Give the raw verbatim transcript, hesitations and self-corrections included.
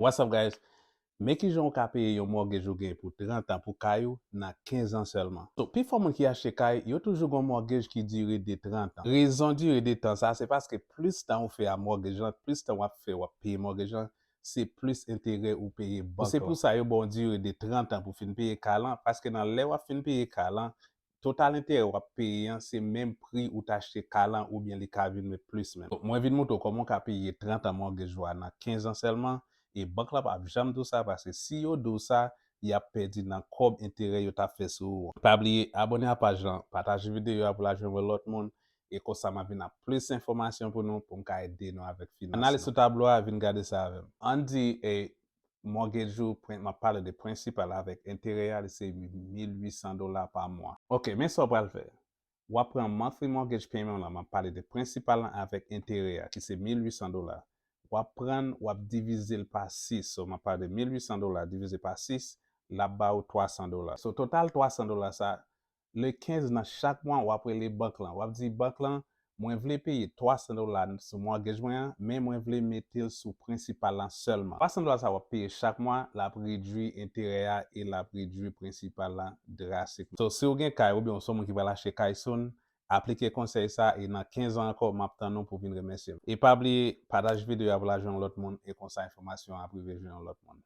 What's up, guys? Men kijan ou ka peye yon mortgage ou gen pou trant an pou kay ou nan kenz an sèlman. So, pifò moun ki achte kay, yo toujou gon mortgage ki dire de trant an. Rezon dire de tan sa, se paske plis tan ou fè a mortgage lan, plis tan w ap fè w ap peye mortgage lan, se plis enterè ou peye bank lan. Se pou sa yo ba w dire de trant an pou fin peye kay lan, paske nan lè w ap fin peye kay lan, total enterè w ap peye an se menm pri ou t achte kay lan oubyen li ka vin menm plis menm. Mwen vin montre w kòman w ka peye trant an mortgage ou a nan kenz an sèlman, e bank lan p ap janm di w sa, paske si yo di w sa, y ap pèdi nan kòb enterè yo t ap fè sou ou an. Pa bliye abòne a paj lan, pataje videyo a pou l al jwenn yon lòt moun, e konsa m ap vin ak plis enfòmasyon pou nou, pou m ka ede nou avèk finans nou. Ann ale sou tablo a, vin gade sa avè m. Ann di, e, mortgage ou, pren- m ap pale de prensipal avèk enterè a, li se mil uit san dola pa mwa. Ok, men sa w pral fè. W ap pran monthly mortgage payment lan, m ap pale de prensipal lan avèk enterè a, ki se mil uit san dola. W ap pran, w ap divize l pa sis. So, m ap pale de mil uit san dola divize pa sis, l ap ba ou twa san dola. So, total twa san dola sa, le kenz nan chak mwa, w ap rele bank lan. W ap di bank lan, mwen vle peye twa san dola sou mortgage mwen an, men mwen vle mete l sou prensipal lan sèlman. Twa san dola sa w ap peye chak mwa, l ap redwi enterè a e l ap redwi prensipal lan drastikman. So, si w gen kay oubyen w se yon moun ki pral achte kay soon, aplike konsèy sa e nan kenz an ankò, m ap tann ou pou vin remèsye m. E pa bliye, pataje videyo a pou l al jwenn lòt moun e konsa enfòmasyon an ap rive jwenn yon lòt moun.